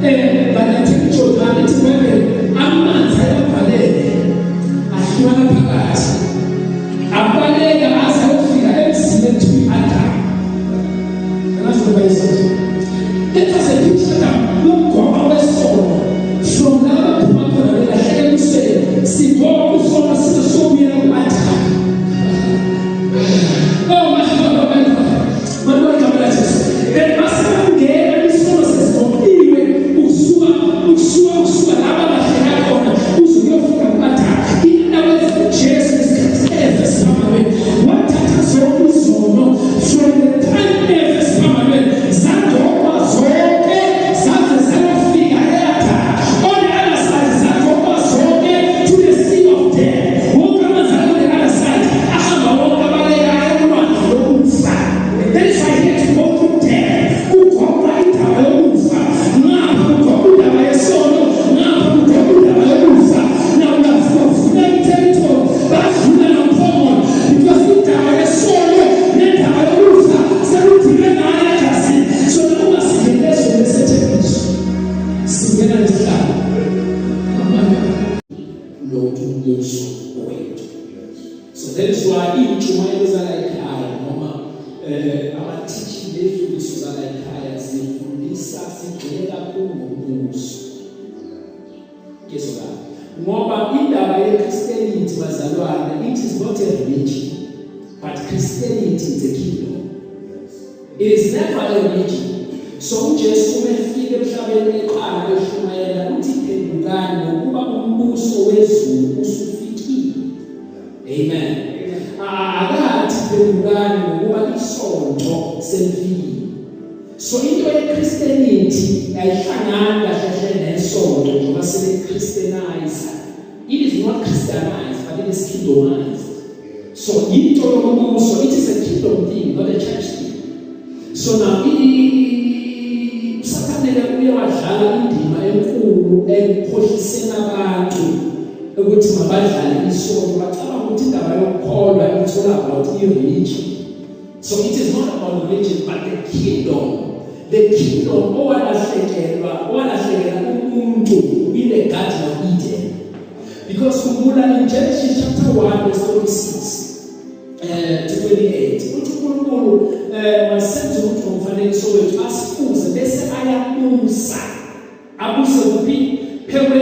Banyathela iJordani, ithi iBhayibheli amanzi ayavalele, ahlukana phakathi, abaleka aze ayofika emzini ekuthiwa i-Adamu. Angazi noma yisonto. That was a picture that ugoba wesono from la baphuma khona belahleke ebusweni, sigoba isono size sobuyela ku-Adamu. Oh my God, oh my God. Malibona igama laJesu. Then masingena isono sesigoqiwe ukusuka ukusuka ukusuka la balahleka khona uze uyofika ku-Adamu. Into yenza uJesu ngesikhathi efe esiphambanweni wathatha zonke izono from the time efe esiphambanweni zagqokwa zonke zaze zayofika e-Adamu. On the other side zagqokwa zonke to the sea of death. Wonke amanzi on the other side ahamba wonke abaleka ayolwandle lokufa. That is why he had to go through death. Ugoqa indaba yokufa. Ngapha ugoqa indaba yesono, ngapha ugoqa indaba yokufa. Now uyavula i-territory, badlula nomphongolo because indaba yesono nendaba yokufa sekudilwe ngayo egazini. So noma singena ezweni lesethembiso, singena nesihlalo. Lo umbuso wethu. So that is why iy'ntshumayelo zala ekhaya noma ama-teaching ney'fundiso zala ekhaya zifundisa, sigxile kakhulu ngombuso. Kezwakala. Ngoba indaba ye-Christianity, bazalwane, it is not a religion, but Christianity is a kingdom. It is never a religion. So uJesu uma efika emhlabeni eqala eshumayela uthi, "Phendukani, ngokuba umbuso wezulu usufikile." Amen. Akathi phendukani ngokuba isonto selifikile. So into ye-Christianity ayihlangani kahle kahle nesonto njengoba sele-Christianize. It is not Christianized, but it is kingdomized. So into yombuso, it is a kingdom thing, not a church thing. So now uSathane ke uye wadlala indima enkulu ekukhohliseni abantu ukuthi mabadlale isonto, bacabanga ukuthi indaba yokukholwa, it's all about i-religion. So it is not about religion, but the kingdom. The kingdom owalahlekelwa, owalahlekela umuntu in the Garden of Eden. Because khumbula in Genesis chapter 1 verse 26 to 28, uthi uNkulunkulu masenze ukuthi ngomfanekiso wethu, asifuze, bese ayabusa. Abuse kuphi? Phekwe